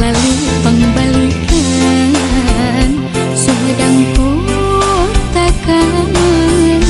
Lali pangbalikan Sumedang kota Kamalang.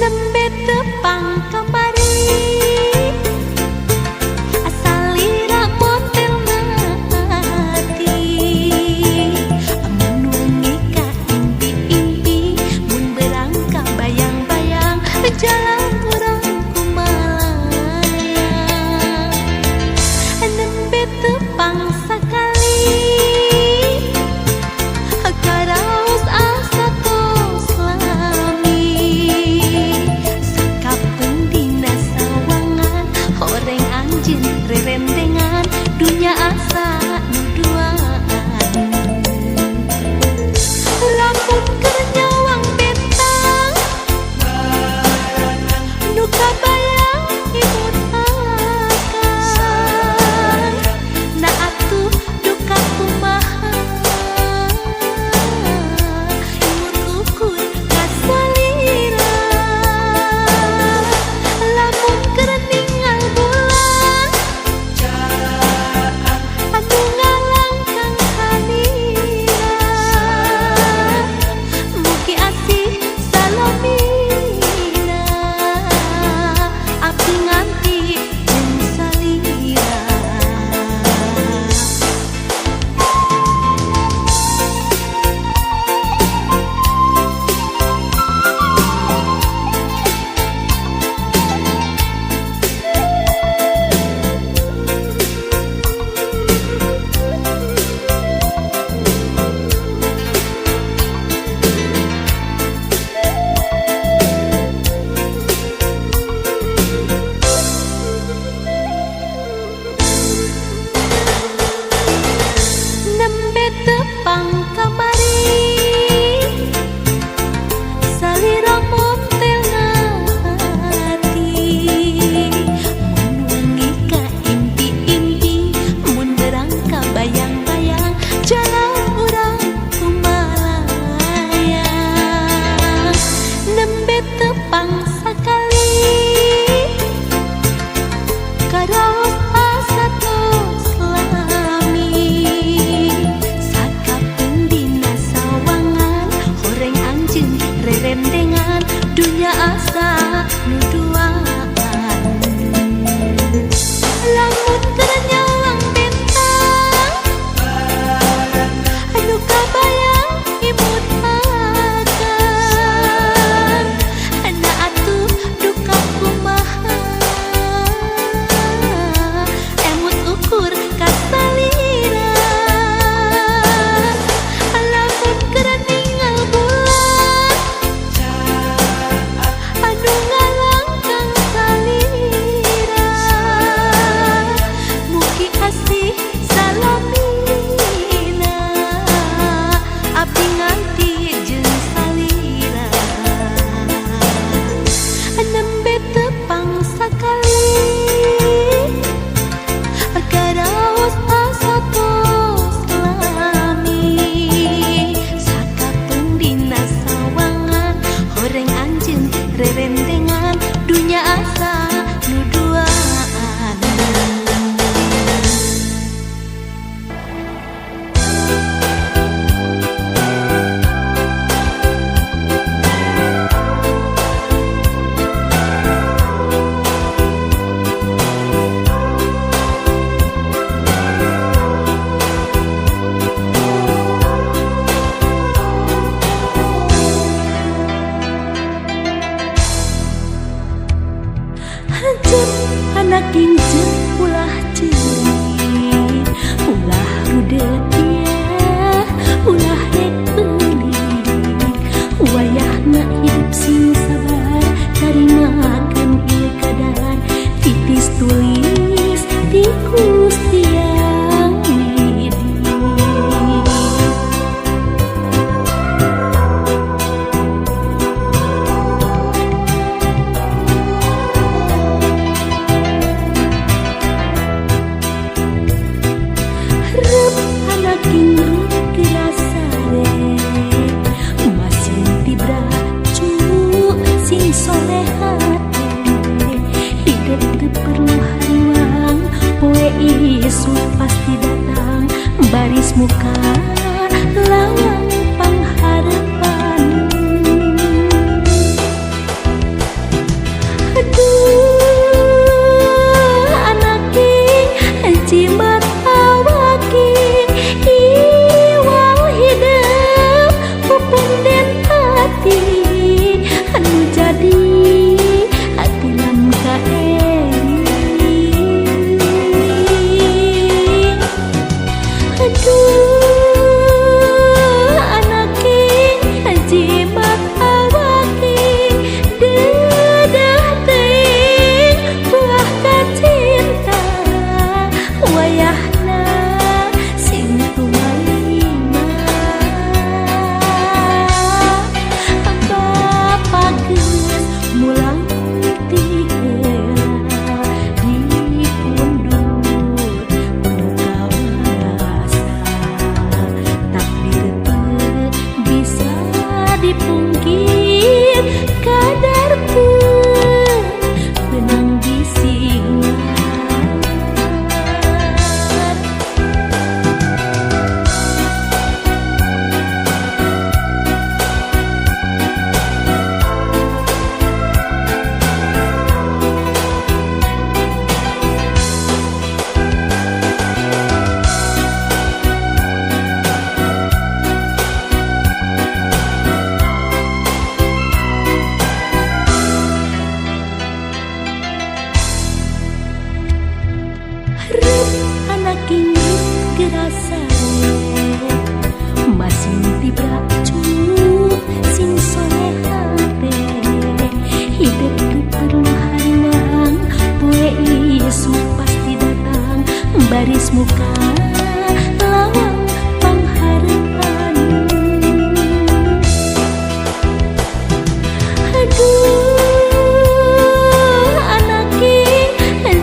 Nembe tepang kamari asalira motel mati amun wengi ka impi-impi mun berang ka bayang-bayang jalan urang kumalayang. Nembe tepang sakali karaos asa tos lami sakapeung dina sawangan horeng anjeun rerendengan dunya asa nu duaan. Lamun keur nyawang bentang nu kabayang imut akang na atuh duka kumaha imut ukur kasalira. Lamun keur ningal bulan anu ngalangkang salira mugi asih salamina abdi nganti jeung salira. Nembe tepang kamari salira montel ati mun wengi ka impi-impi mun berang ka bayang-bayang jalan urang kumalayang. Nembe tepang sakali karaos asa tos lami sakapeung dina sawangan horeng anjeun rerendengan dunya asa nu duaan. Lamun keur nyawang bentang anu kabayang imut akang na atuh duka kumaha emut ukur kasalira. Lamun keur ningal bulan anu ngalangkang salira mugi asih salamina abdi nganti jeung salira. Nembe tepang sakali karaos asa tos lami sakapeung dina sawangan horeng anjeun rerendengan dunya asa nu duaan. Hancur anak injil ulah ceurik ulah rudet ya ulah rek beulik wayahna hidup sing sabar. soleh hate. Hidup teu perlu hariwang, poe isuk pasti datang. Baris muka lawang pangharepan. Aduh anaki jimat awaki, iwal hidup pupunden hati anu jadi hati lam kaering. Aduh anaki jimat awaki, dedah teuing buah kacinta, wayahna sing tumalima. Bapa geus mulang ti heula, dipundhut ku nu kawasa. Takdir teu bisa dipungkir, kadar teu beunang disingar. Rep anak ingin gerasa masing tibracu sing soleh hate. Hidup teu perlu hariwang, poe isuk pasti datang. Baris muka lawang pangharepan. Aduh anaki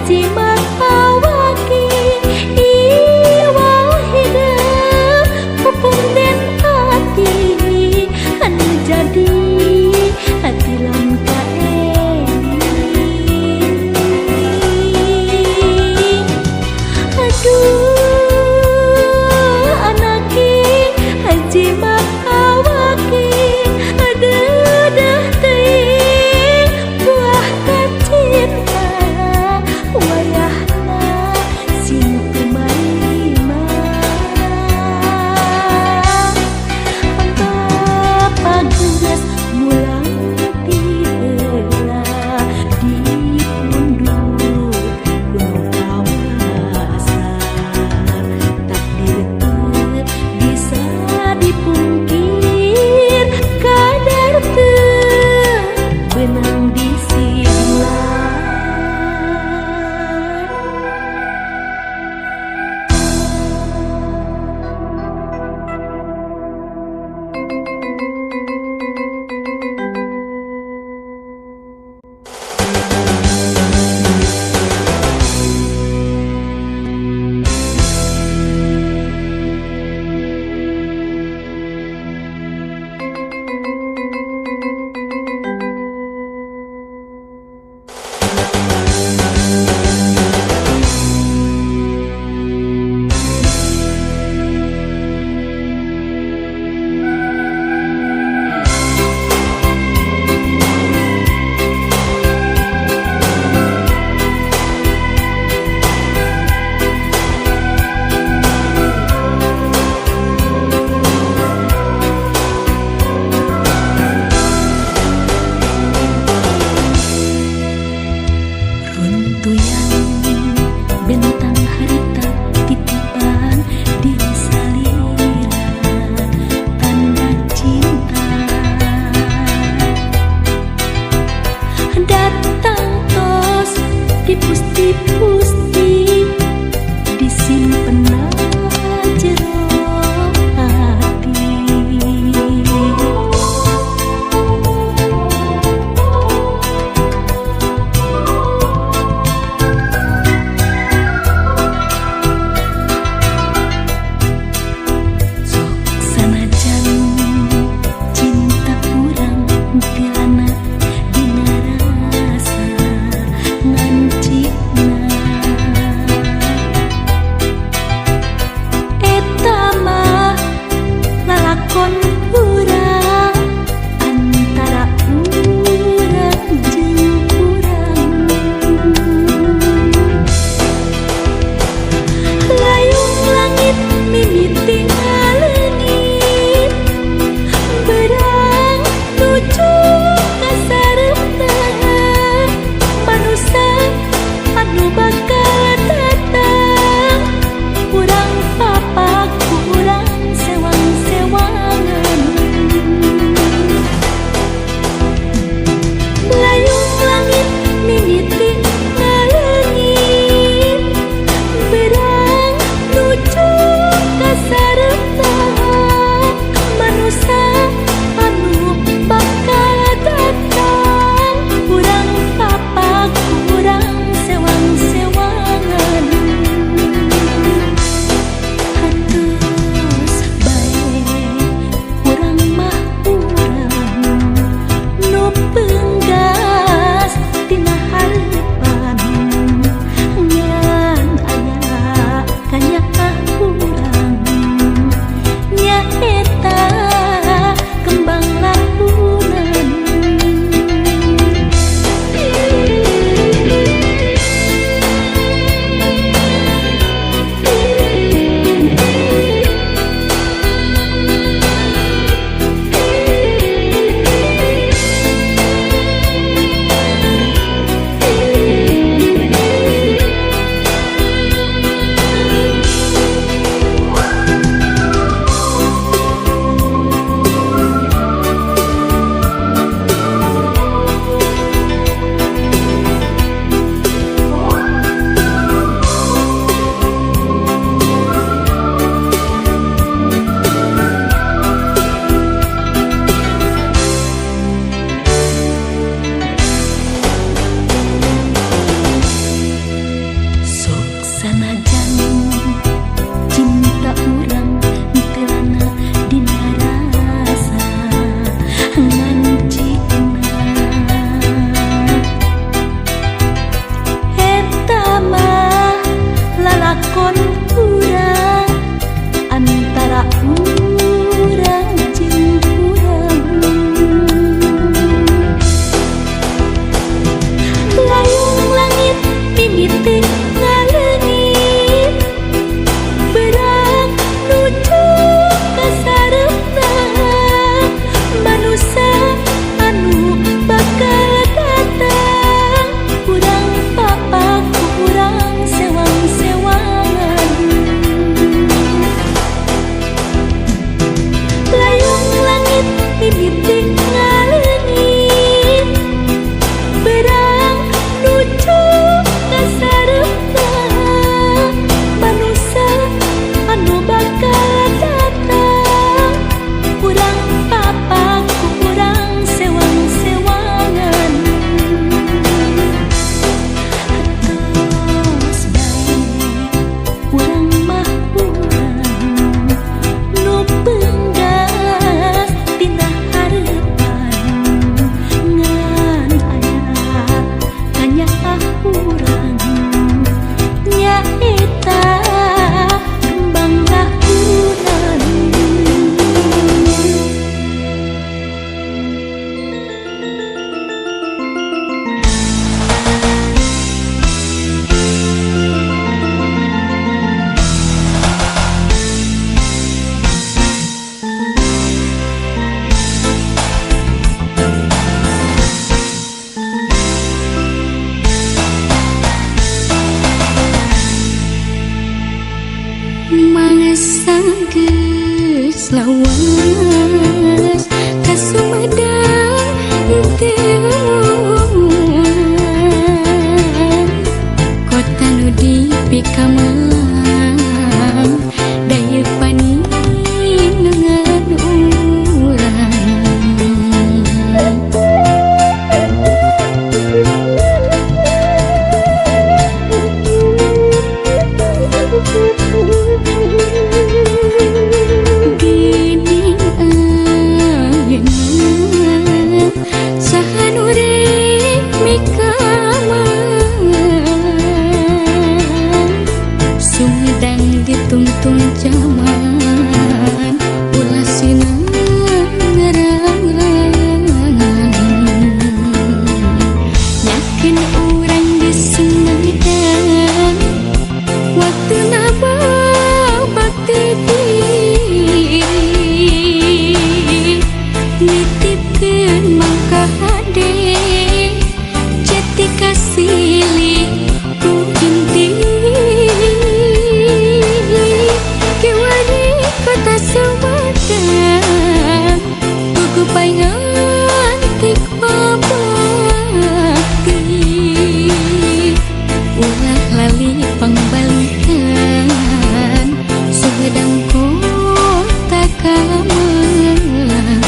jimat awaki, iwal hidup pupunden hati anu jadi hati lam kaering. Aduh anaki jimat awaki, dedah teuing buah kacinta, wayahna sing tumarima. Bapa geus mulang ti heula, dipundhut ku nu kawasa. Takdir teu bisa dipungkir, kadar teu beunang disingar. Runtuyan bentang harita titipan di salira tanda cinta. Datang tos dipusti-pusti, disimpen jero hati. Sok sanajan cinta urang tilana dina. Geus lawas ka Sumedang teu moal. Kota nu dipikamelang daya paninengan urang. Geuning ayeuna saha nu rek mikameun? Sumedang ditungtung jaman, ulah sinarang. Yakin urang di Sumedang waktuna bakti diri, nitipkeun mangka hade cetika silih ku inti. Kiwari kota Sumedang tugu paingantik babakti, ulah lali pangbalikan Sumedang kota kamelang.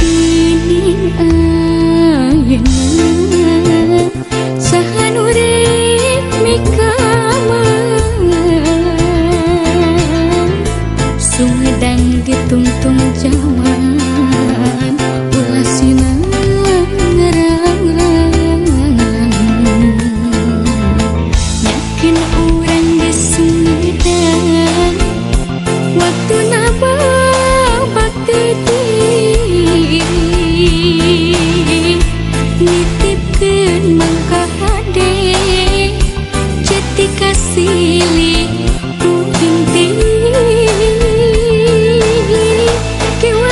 Geuning ayeuna saha nu rek mikameun? Sumedang ditungtung jaman, ulah sinarang. Yakin urang di Sumedang waktuna bakti diri, nitipkeun mangka hade cetika silih ku inti. Kiwari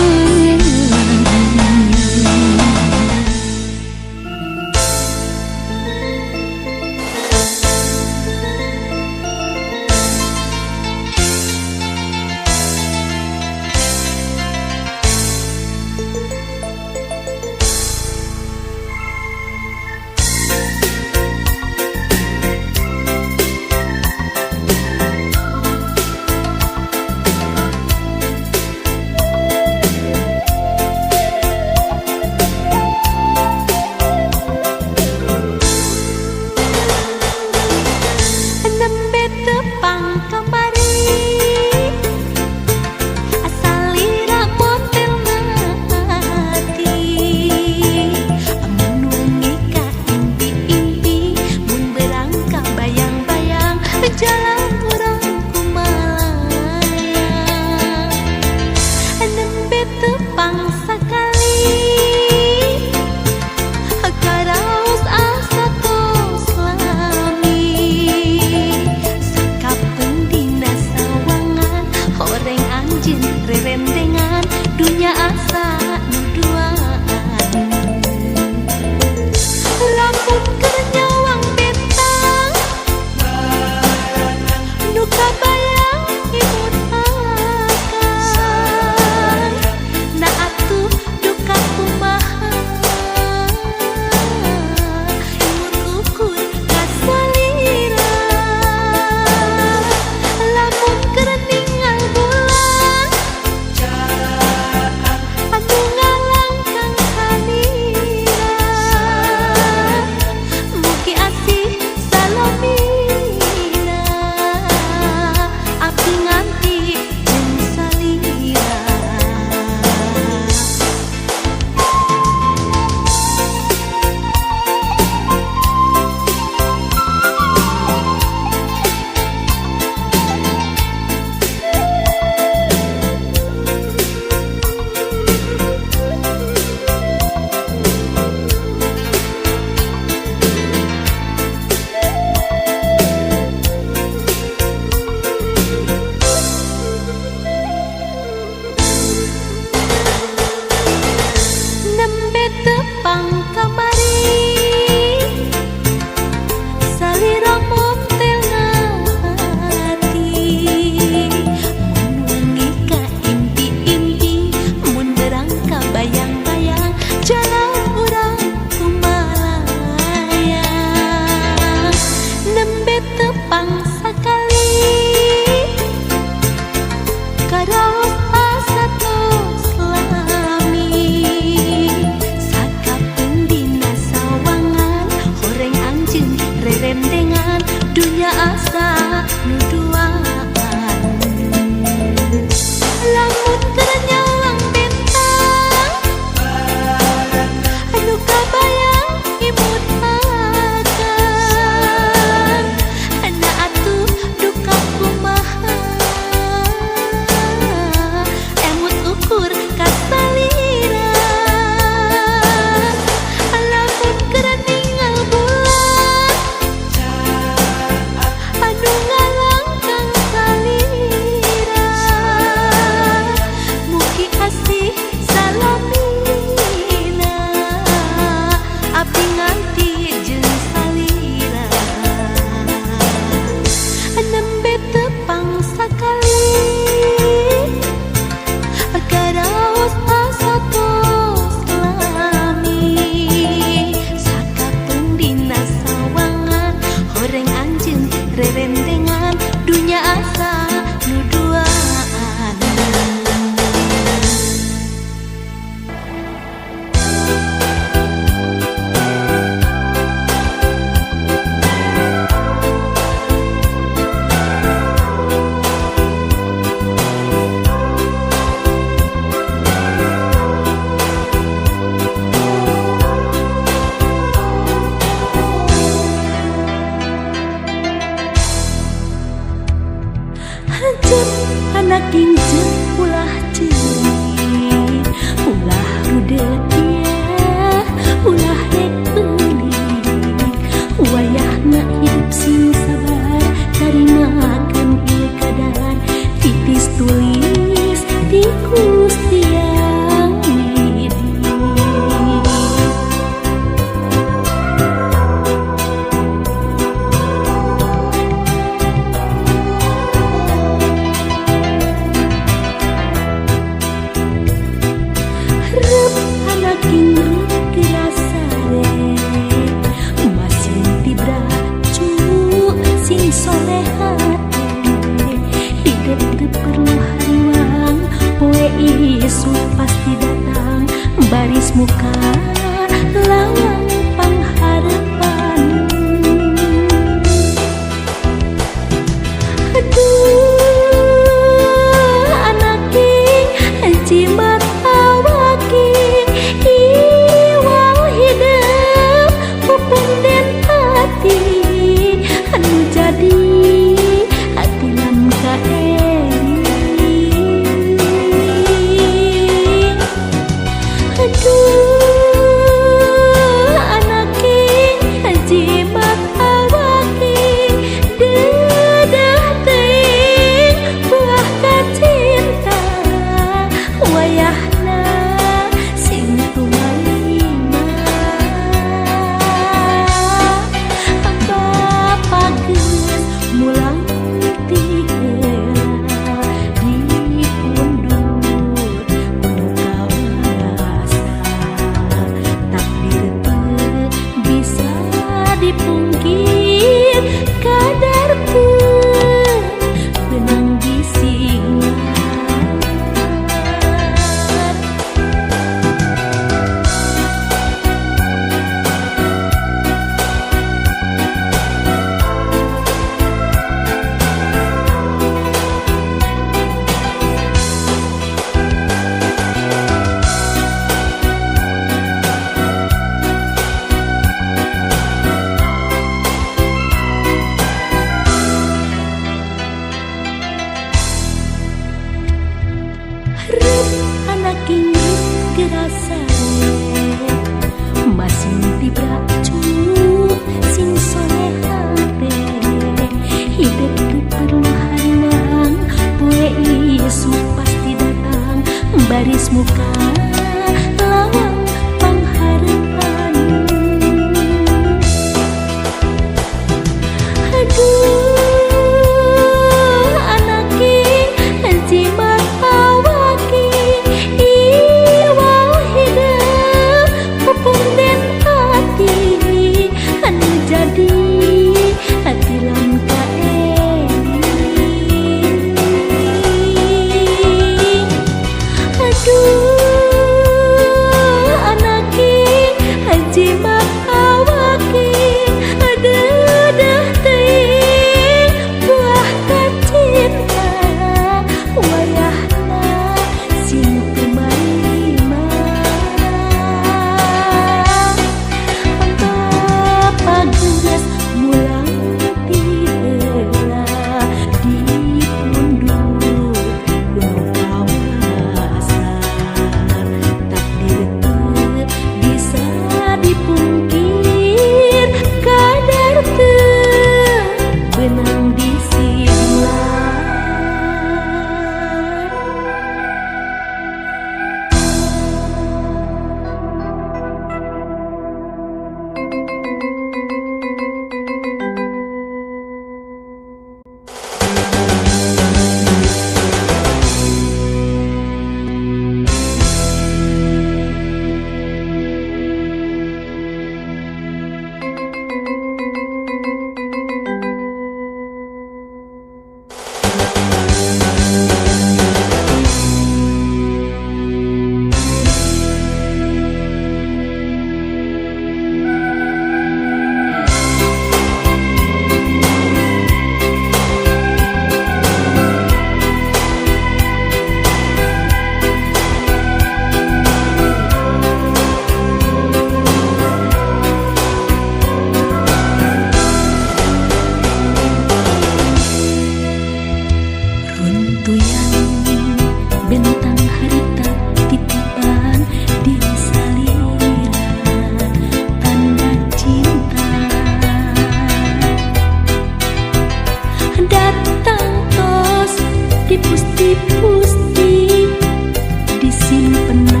Simpenna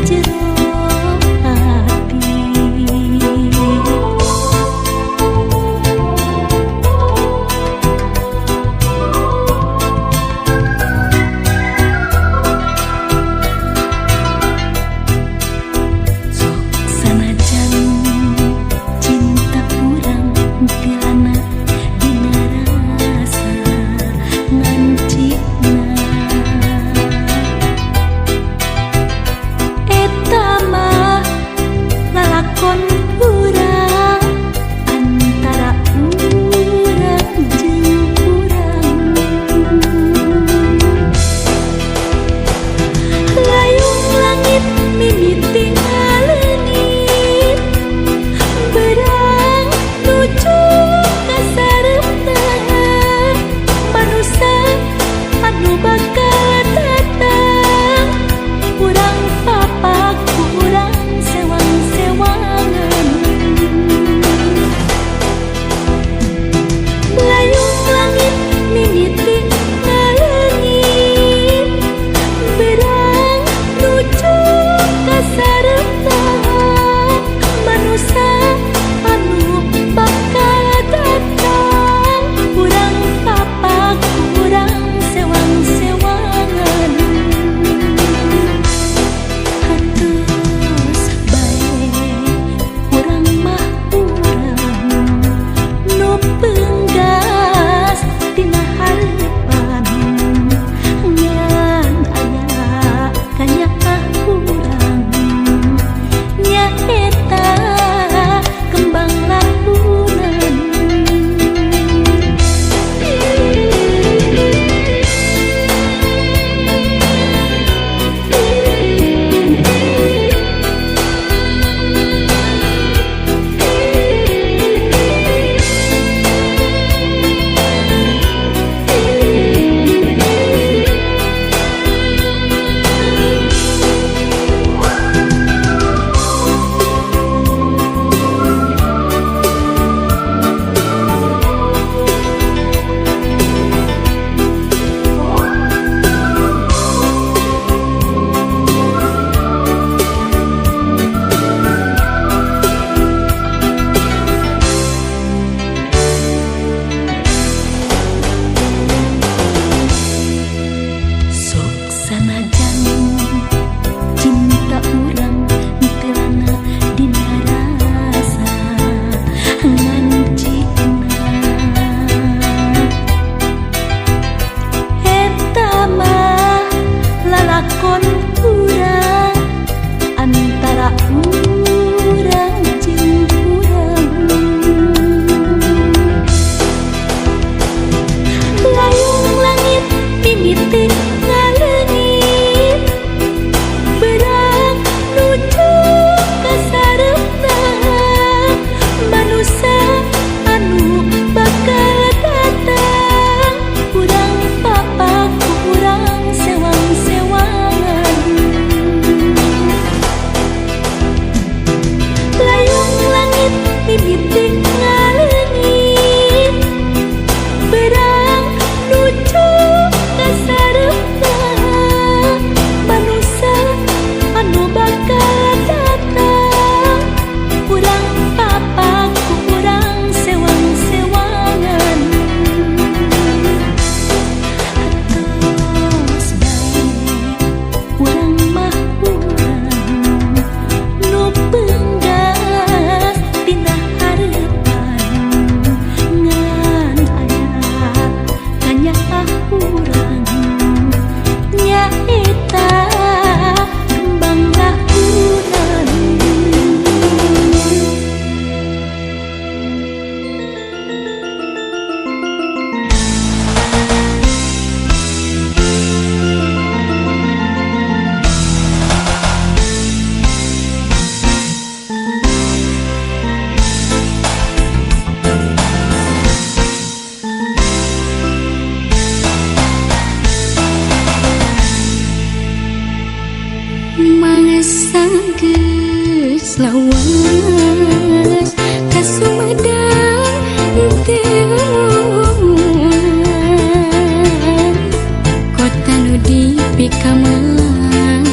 jero hati. Sok sanajan cinta urang tilana dina rasa ngancikna, eta mah lalakon urang antara urang jeung urang. Layung langit mimiti ngaleungit, berang nuju ka sareupna. Manusa anu bakal datang, urang papak urang sewang-sewangan. Layung langit mimiti ngaleungit, berang nuju ka sareupna. Manusa anu bakal datang, urang papak urang sewang-sewangan. Hatus bae urang mah urang nu penggas dina hareupan, ngan aya kanyaah urang nyaeta kembang lahunan. Sok sanajan cinta urang telana dina rasa ngancikna, eta mah lalakon urang antara urang jeung urang. Layung langit mimiti ngaleungit, berang nuju ka sareupna. Manusa anu bakal datang, urang papak urang sewang-sewangan. Layung langit mimiti ngaleungit, berang nuju ka sareupna. Manusa anu bakal datang, urang papak urang sewang-sewangan. Hatos bae urang mah urang nu penggas dina hareupan, ngan aya kanyaah urang nyaeta kembang lahunan. Mangsa geus lawas ka Sumedang teu muat, kota nu dipikamelang.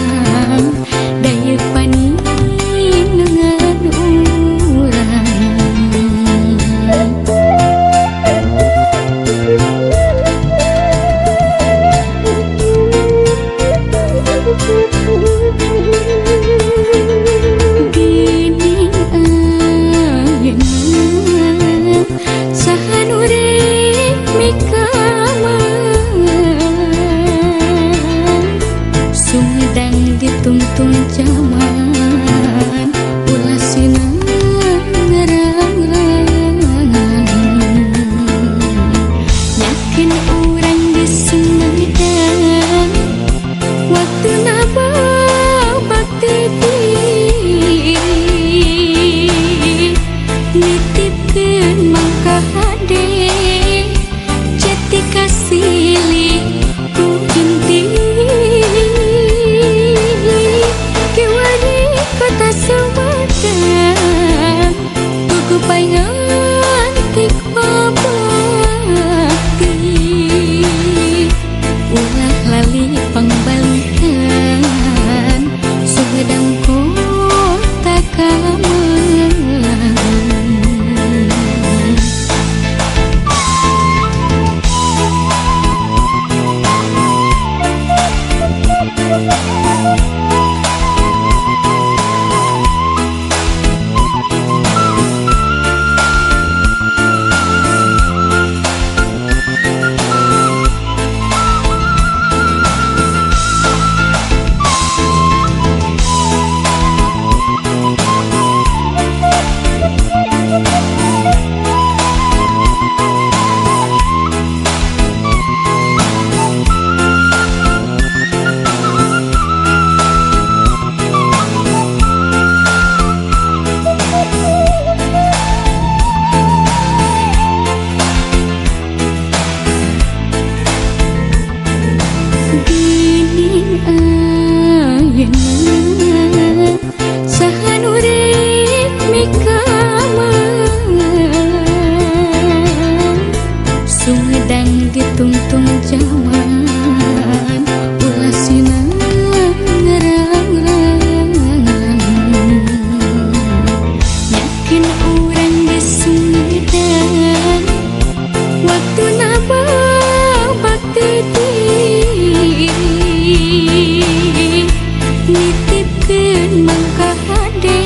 Ngayakeun mangkahade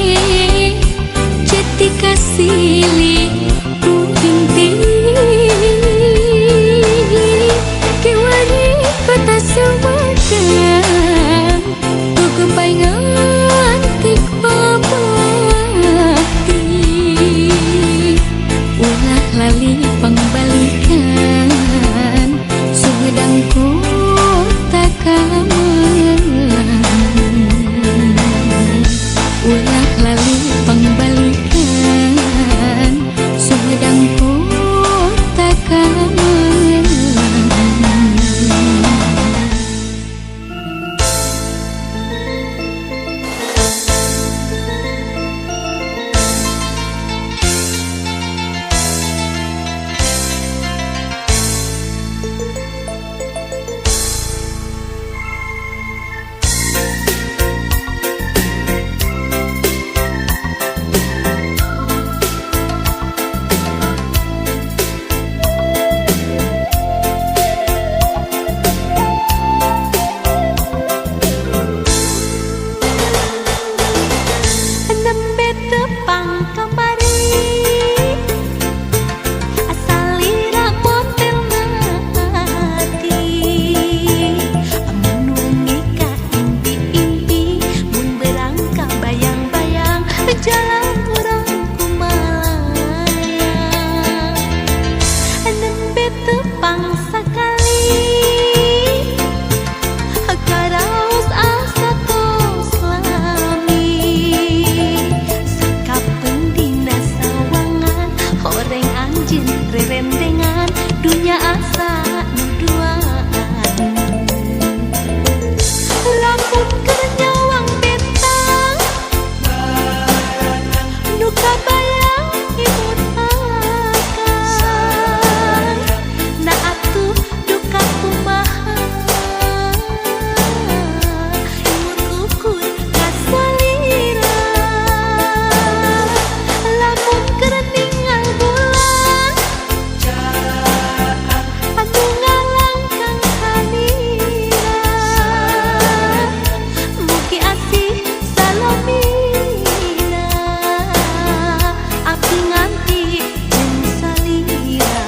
cetika silih ku binti kiwari kota Sumedang tukumpai ngantik babakti ulah lali pangbalikan Sumedang kota kamelang ulah lali pangbalikan Sumedang kota kamelang. Nembe tepang kamari asalira motel ati amun wengi ka impi-impi mun berang ka bayang-bayang jalan urang kumalayang nembe tepang sakali karaos asa tos lami sakapeung dina sawangan horeng anjeun rerendengan dunya asa nu duaan lamun keur nyawang bentang nu kabayang imut akang na atuh duka kumaha imut ukur kasalira lamun keur ningal bulan anu ngalangkang salira mugi asih salamina abdi nganti jeung salira.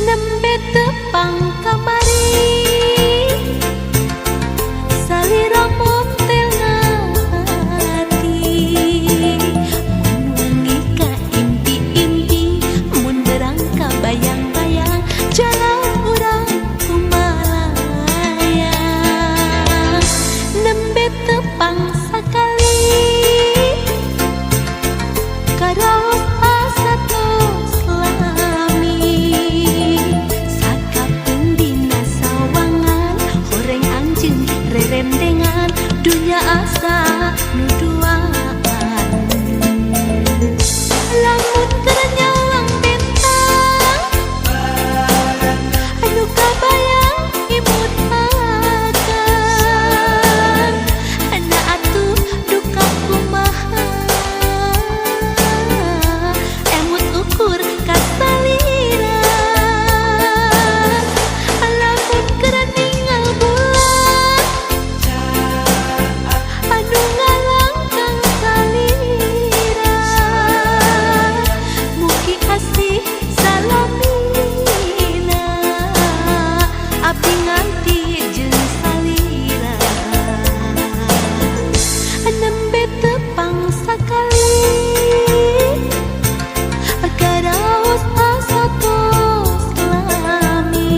Nembe tepang kamari salira montel ati mun wengi ka impi-impi mun berang ka bayang-bayang jalan urang kumalayang nembe tepang sakali karaos asa tos lami sakapeung dina sawangan horeng anjeun rerendengan dunya asa nu duaan lamun keur nyawang bentang anu kabayang imut akang na atuh duka kumaha emut ukur kasalira lamun keur ningal bulan anu ngalangkang salira mugi asih salamina abdi nganti jeung salira nembe tepang sakali karaos asa tos lami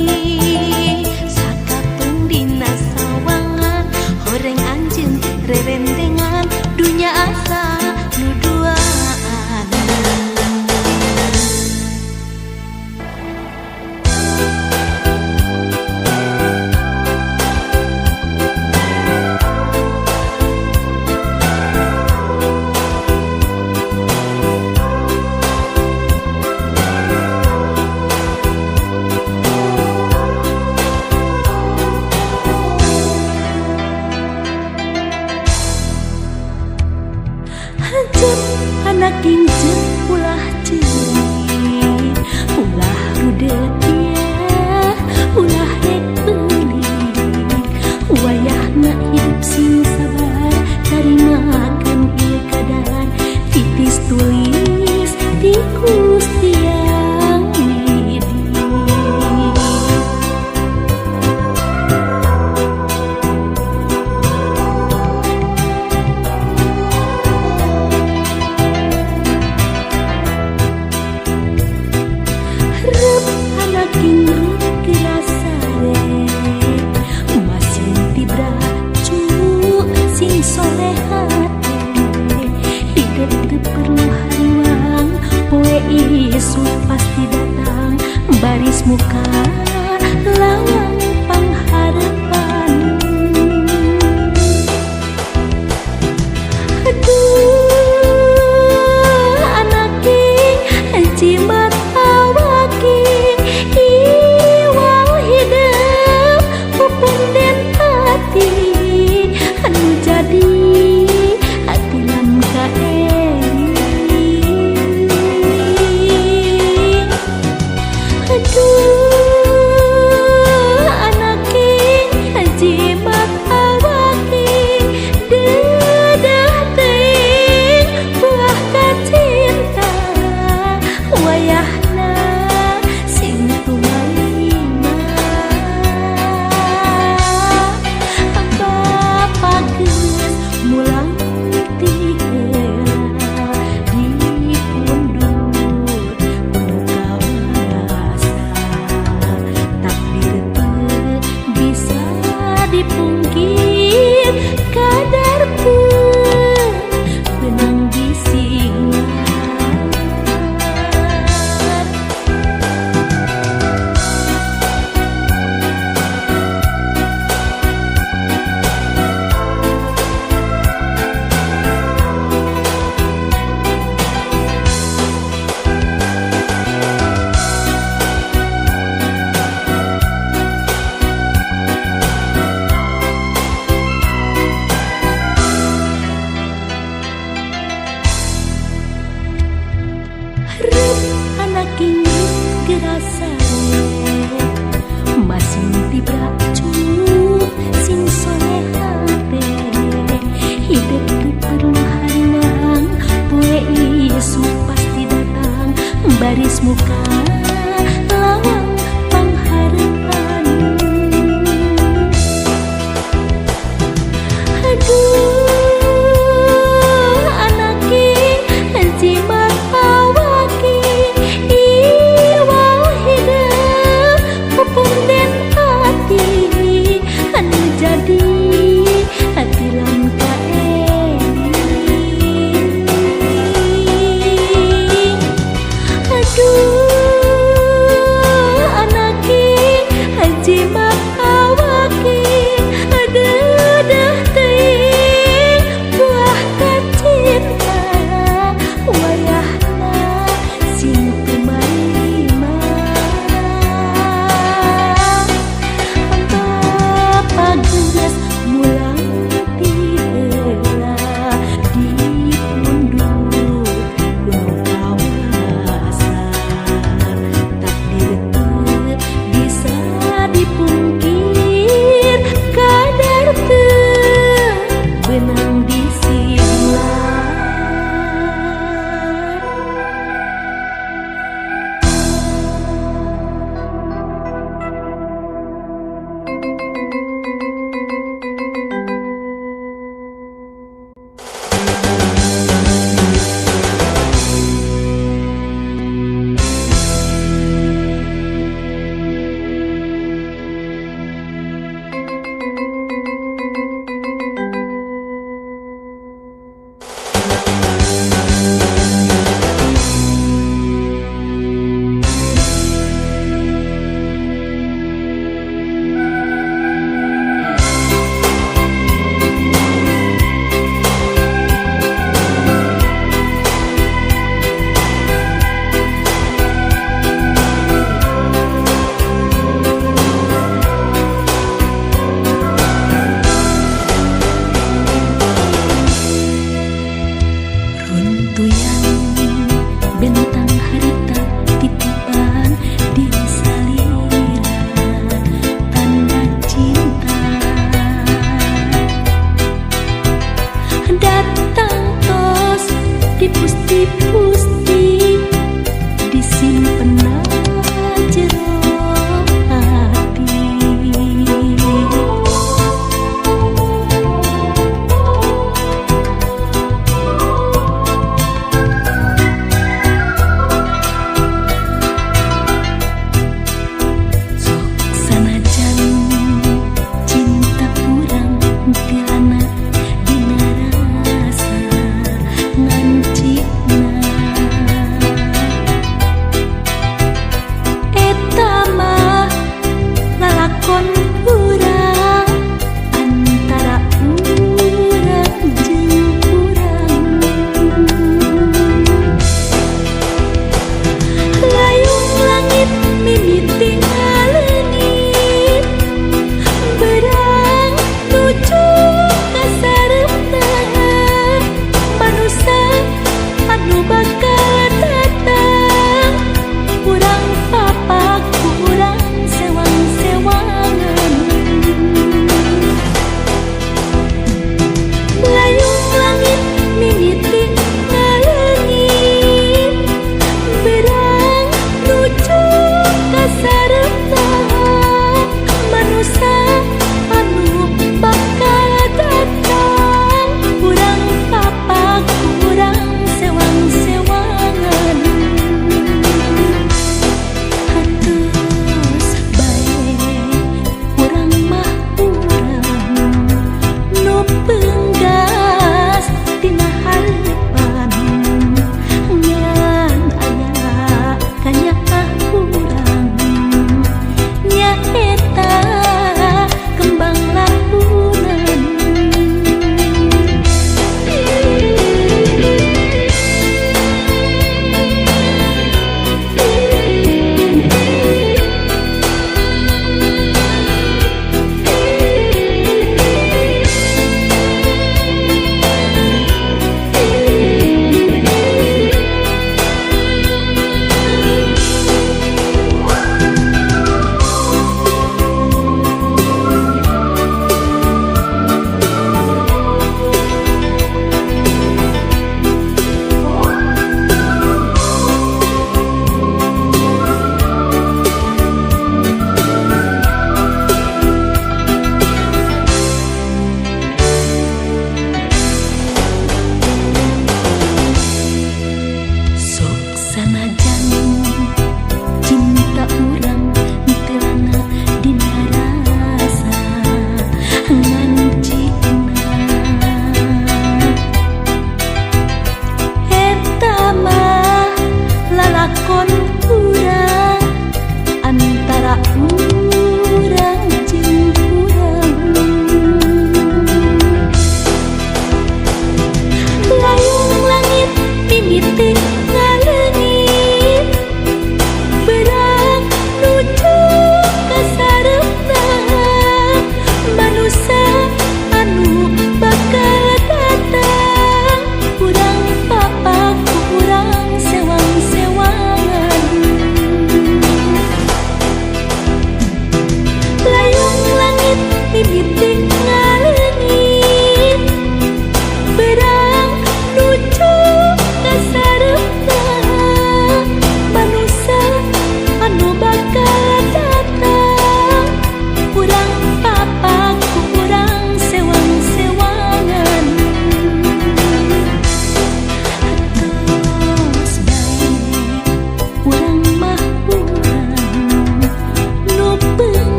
sakapeung dina sawangan horeng anjeun rerendengan dunya asa nu duaan. Isuk pasti datang baris muka lawang pangharapan. Aduh anaking jimat awaking iwal hidup pupunden hati anu jadi atilam kaering. Aduh anaking jimat awaking dedah teuing buah kacinta wayahna sing tumaima. Bapa geus mulang ti heula dipundhut ku nu kawasa, takdir teu bisa dipungkir, kadar teu beunang disingar.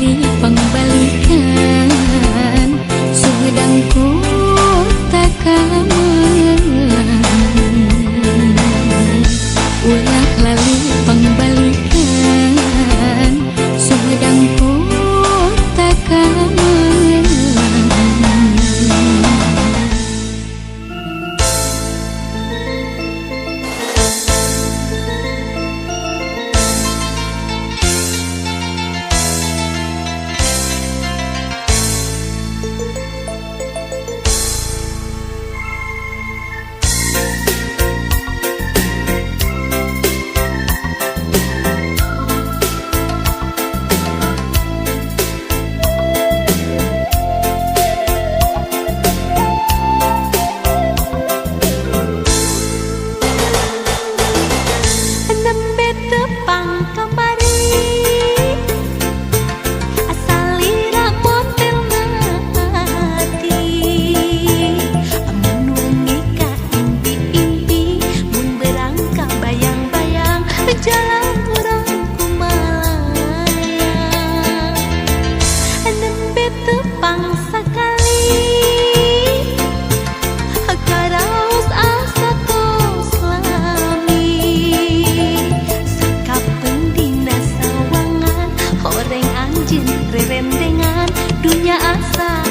Lali pangbalikan Sumedang kota kamelang. Ulah lali pangbalikan Sumedang kota kamelang. Nembe tepang kamari asalira motel mati. Amun wengi ka impi-impi, mun berang ka bayang-bayang, jalan urang kumalayang. Nembe tepang sakali karaos asa tos lami. Sakapeung dina sawangan horeng anjeun rerendengan dunya asa.